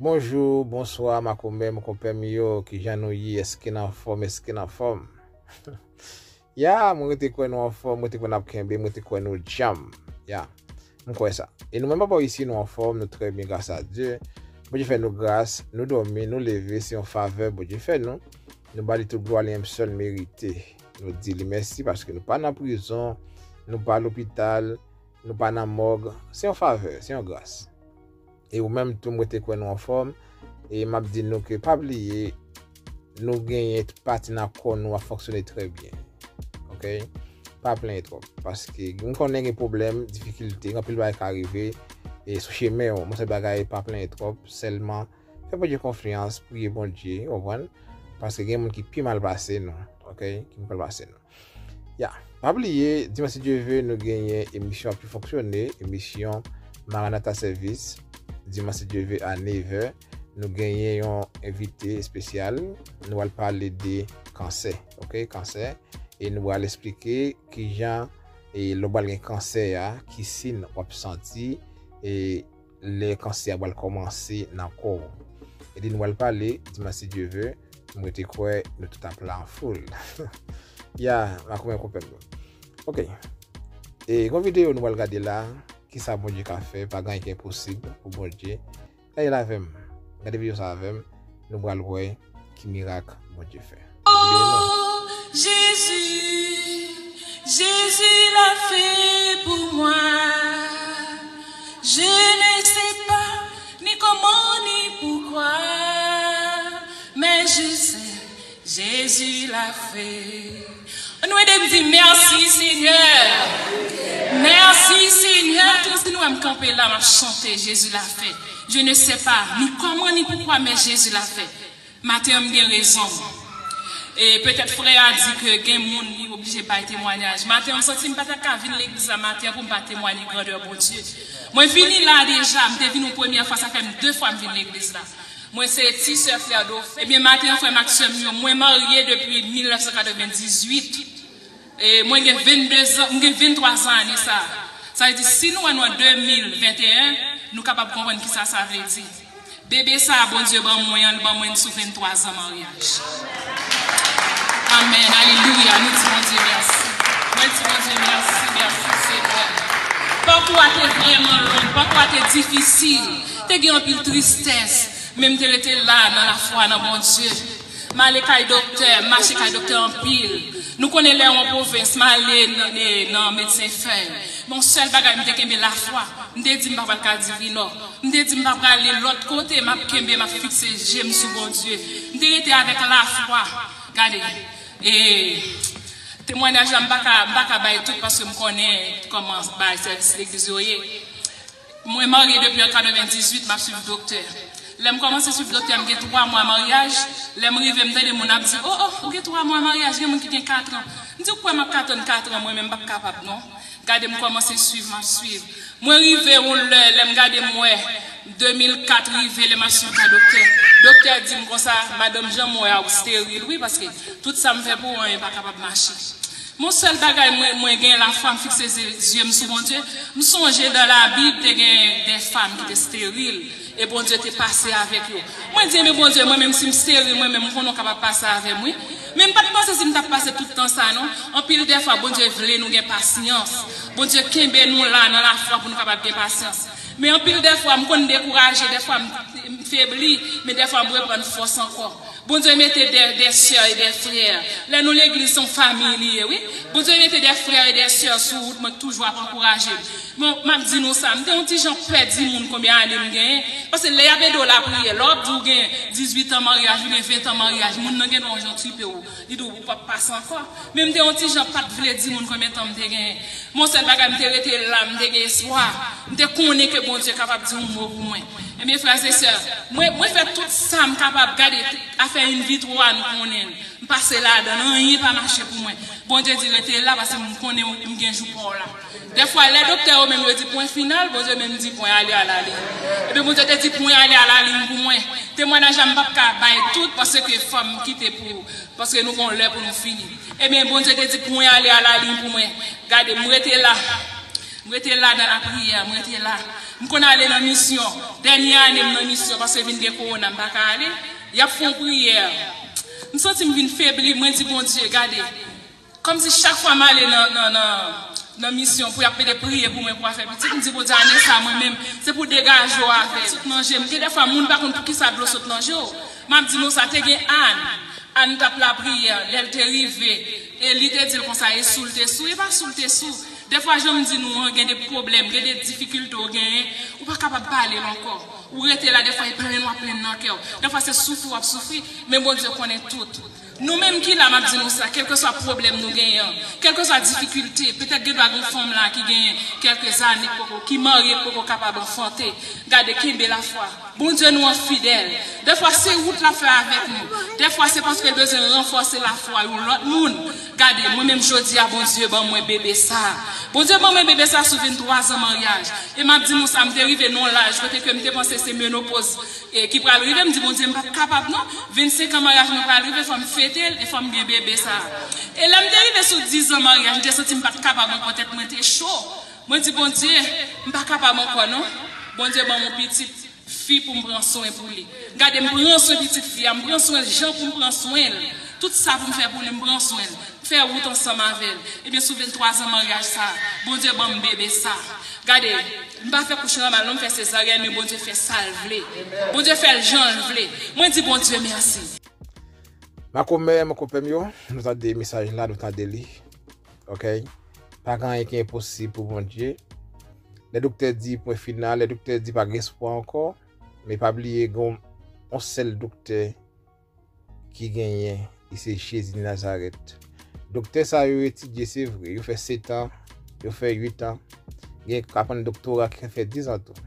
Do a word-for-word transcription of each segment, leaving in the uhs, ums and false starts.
Bonjou, bonswa, makomè m, konpè m yo, kijan nou ye? Èske n anfòm? Èske n anfòm? Ya, mwen rete kwè nou anfòm, mwen rete kwè n ap kenbe, mwen rete kwè nou djanm. Ya, m kwè sa. E nou menm bò isi, nou anfòm, nou trè byen, gras a Dye. Bondye fè nou gras, nou dòmi, nou leve, se yon favè Bondye fè nou. Nou ba li tout glwa, li menm sèl merite. Nou di li mèsi paske nou pa nan prizon, nou pa lopital, nou pa nan mòg. Se yon favè, se yon gras. E ou menm tou, m rete kwè nou anfòm. E m ap di nou ke pa bliye, nou genyen pati nan kò nou ap fonksyone trè byen. Oke? Pa plenyen twòp. Paske m konnen gen pwoblèm, difikilte, gen anpil bagay ka rive. E sou chemen w, mwen se bagay pa plenyen twòp. Sèlman, fè Bondye konfyans, priye Bondye, w konprann? Paske gen moun ki pi mal pase nou. Oke? Ki pi mal pase nou. Ya, pa bliye, dimanch si Dye ve, nou genyen emisyon ap pi fonksyone, emisyon Maranatha Service, dimanch si Dye ve a nevè, nou genyen yon envite espesyal, nou al pale de kansè, oke, kansè, e nou al eksplike kijan e lè w pral gen kansè a, ki siy w ap santi, e lè kansè a pral kòmanse nan kò w. Epi nou pral pale, dimanch si Dye ve, m rete kwè nou tout ap la an foul. Ya, makomè konpè m yo. Oke. E gon videyo nou pral gade la, kisa Bondye ka fè, pa gen anyen ki enposib pou Bondye. Gade l avè m, gade videyo sa avè m, nou pral wè ki mirak Bondye fè. Bondye beni nou. Jésus, Jésus l'a fait pour moi. Je ne sais pas ni comment ni pourquoi, mais je sais, Jésus l'a fait. Nou ede m di mèsi Senyè. Mèsi Senyè. Maten si nou wè m kanpe la, m ap chante Jésus l'a fait. Je ne sais pas ni comment ni pourquoi, mais Jésus l'a fait. Maten an m gen rezon. E petèt frè a di ke gen moun li oblije bay temwayaj. Maten an m santi m pa ta ka vin legliz la maten an pou m pa temwaye grandè Bondye. Mwen vini la deja, m te vin yon premyè fwa, sa fè m de fwa m vin legliz la. Mwen se ti sè frè Dofè. Ebyen maten an frè m ak sè m yo, mwen marye depi mil nèf san katrevendizuit. E mwen gen venndezan, m gen venntwa zan ane sa. Sa vle di si nou wè nou an de mil venteyen, nou kapab konprann kisa sa vle di. Bebe sa a Bondye ban mwen an, li ban mwen sou venntwa zan maryaj. Amèn, alelouya, nou di Bondye mèsi. Mwen di Bondye mèsi, mèsi Senyè. Pakou a te vrèman long, pakou a te difisil. Te gen anpil tristès, men m te rete la nan lafwa nan Bondye. M ale kay doktè, m mache kay doktè anpil. Nou konnen lè w an pwovens, m ale nan, nan medsen fèy. Men yon sèl bagay, m te kenbe lafwa. M te di m pa pral Kadivinò. M te di m pa prale lòt kote, m ap kenbe, m ap fikse je m sou Bondye. M te rete avèk lafwa. Gade, e temwayaj la, m pa ka, m pa ka bay tout paske m konnen kòman bagay sèvis legliz yo ye. Mwen marye depi an katrevendizuit, m ap swiv doktè. Lè m kòmanse swiv doktè, m gen twa mwa maryaj. Lè m rive, m tande moun ap di, o, o, ou gen twa mwa maryaj, gen moun ki gen katran. M di, ou kwè m ap ka tann katran, mwen menm m p ap kapab non. Gade m kòmanse swiv, m ap swiv. Mwen rive yon lè, lè m gade m wè de mil kat rive, lè m ap swiv kay doktè. Doktè di m konsa, madanm jan m wè a, ou steril wi, paske tout sa m fè pou ou an, e pa kapab mache. Yon sèl bagay mwen, mwen gen lafwa, m fikse zye m sou Bondye. M sonje dan Labib te gen de fanm ki te steril e Bondye te pase avèk yo. Mwen di, men Bondye, mwen menm si m steril, mwen menm m konnen w kapab pase avè m wi. Men m pa t panse si m t ap pase tout tan sa non. Anpil dèfwa Bondye vle nou gen pasyans. Bondye kenbe nou la nan lafwa pou nou kapab gen pasyans. Men anpil dèfwa m konn dekouraje, dèfwa m, m febli, men dèfwa m reprann fòs ankò. Bondye mete de, de sè e de frè. Lè nou legliz se yon fanmi li ye wi. Bondye mete de frè e de sè sou wout mwen k toujou ap ankouraje m. Bon, m ap di nou sa, m te yon ti jan pè di moun konbyen ane m genyen. Paske lè y ap ede w lapriyè, lè w ap di w gen dizuit an maryaj, ou gen ven tan maryaj, moun nan gen dwa yon jan tripe w. Li di w ou p ap pase ankò. Men m te yon ti jan pa t vle di moun konbyen tan m te genyen. Men yon sèl bagay, m te rete la, m te gen espwa. M te konnen ke Bondye kapab di yon mo pou mwen. Ebyen, frè e sè, mwen, mwen fè tout sa m kapab. Gade, afè in vitro a, nou konnen l. M pase ladan l, anyen pa mache pou mwen. Bondye di, rete la, paske m konnen m gen jou pa w la. Dèfwa, lè doktè yo menm yo di pwen final, Bondye menm di pwen ale a la liy. Ebyen, Bondye te di pwen ale a la liy pou mwen. Temwayaj la, m p ap ka bay tout, paske fò m kite pou, paske nou gen yon lè pou nou fini. Ebyen, Bondye te di pwen ale a la liy pou mwen. Gade, m rete la. M rete la nan lapriyè, m rete la. M konn ale nan misyon. Dènye ane m nan misyon, paske vin gen kowona, m pa ka ale. Y ap fè yon priyè. M santi m vin febli, mwen di Bondye, gade. Kòmsi chak fwa m ale nan, nan, nan, nan misyon pou y ap mete priye pou mwen pou afè pitit, m di Bondye, ane sa mwen menm, se pou degaje w avè m. Sot nan je m. Gen dèfwa moun pa konn poukisa dlo sot nan je w. M ap di nou sa, te gen Ann. Ann t ap lapriyè, lè l te rive, e li te di l konsa, e sou l te sou, e pa sou l te sou. Dèfwa jan m di nou an, gen de pwoblèm, gen de difikilte w genyen, ou pa kapab pale l ankò. Ou rete la, dèfwa e plenn w ap plenn nan kè w. Dèfwa se soufri w ap soufri, men Bondye konnen tout. Nou menm ki la, m ap di nou sa, kèlkeswa pwoblèm nou genyen an, kèlkeswa difikilte, petèt gen dwa gen fanm la ki genyen kèlke zane k poko, ki marye k poko kapab anfante. Gade, kenbe lafwa. Bondye nou an fidèl. Dèfwa se wout l ap fè avèk nou. Dèfwa se paske l bezwen ranfòse lafwa yon lòt moun. Gade, mwen menm jodi a, Bondye ban mwen bebe sa. Bondye ban mwen bebe sa sou venntwa zan maryaj. E m ap di nou sa, m te rive nan yon laj kote ke m te panse se menopoz e ki pral rive, m di, Bondye, m p ap kapab non. Vennsenk an maryaj mwen pral rive, fò m fete l e fò m gen bebe sa. E lè m te rive sou diz an maryaj, m te santi m pa t kapab ankò, tèt mwen te cho. Mwen di, Bondye, m pa kapab ankò non. Bondye ban m yon pitit fi pou m pran swen pou li. Gade, m pran swen pitit fi a, m pran swen l jan pou m pran swen l. Tout sa pou m fè pou li, m pran swen l. Fè wout ansanm avè l. Ebyen, sou venntwa zan maryaj sa, Bondye ban m bebe sa. Gade, m pa fè kouch nòmal non, m fè sezaryèn, men Bondye fè sa l vle. Bondye fè l jan l vle. Mwen di Bondye mèsi. Makomè, makope m yo, nou tande mesaj la, nou tande li. Ok? Pa gen anyen ki enposib pou Bondye. Lè doktè di pwen final, lè doktè di pa gen espwa ankò, men pa bliye gen yon sèl doktè ki genyen, li se Jezi de Nazarèt. Doktè sa yo etidye, se vre, yo fè sèt an, yo fè uit an, gen k aprann doktora ki fè diz an tou.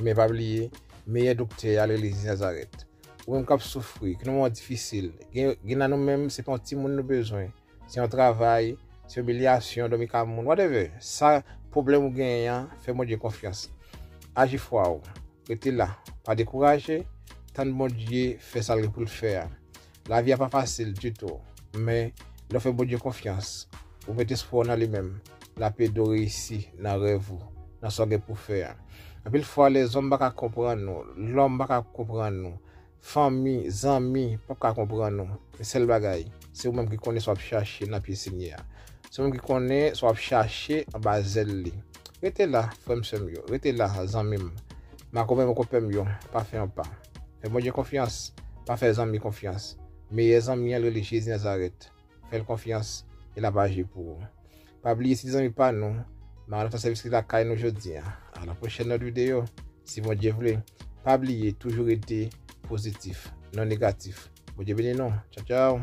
Men pa bliye, meyè doktè a rele Jezi Nazarèt. Ou menm k ap soufri, ki nan moman difisil, gen, gen nan nou menm, se pa yon timoun nou bezwen, se yon travay, se yon imilyasyon, dòmi kay moun, whatever. Sa pwoblèm ou genyen an, fè Bondye konfyans. Aji fwa w, rete la, pa dekouraje, tann Bondye fè sa l gen pou l fè a. Lavi a pa fasil ditou, men lè w fè Bondye konfyans, ou mete espwa w nan li menm, l ap ede w reyisi nan rèv ou, nan sa w gen pou fè a. Anpil fwa, lèzòm pa ka konprann nou, lòm pa ka konprann nou, fanmi, zanmi p ap ka konprann ou. Men sèl bagay, se ou menm ki konnen sa w ap chache nan pye Senyè a. Se ou menm ki konnen sa w ap chache anba zèl li. Rete la, frè m, sè m yo. Rete la, zanmi m. Makomè m, makope m yo. Pa fè yon pa. Fè Bondye konfyans. Pa fè zanmi konfyans. Meyè zanmi an rele Jezi Nazarèt. Fè l konfyans e l ap aji pou ou. Pa bliye, se te zanmi pa nou, Maranata Sèvis ki lakay nou jodi a. A la pwochèn lòt videyo, si Bondye vle. Pa bliye, toujou rete pozitif, non negatif. Bondye beni nou. Tchaw, tchaw.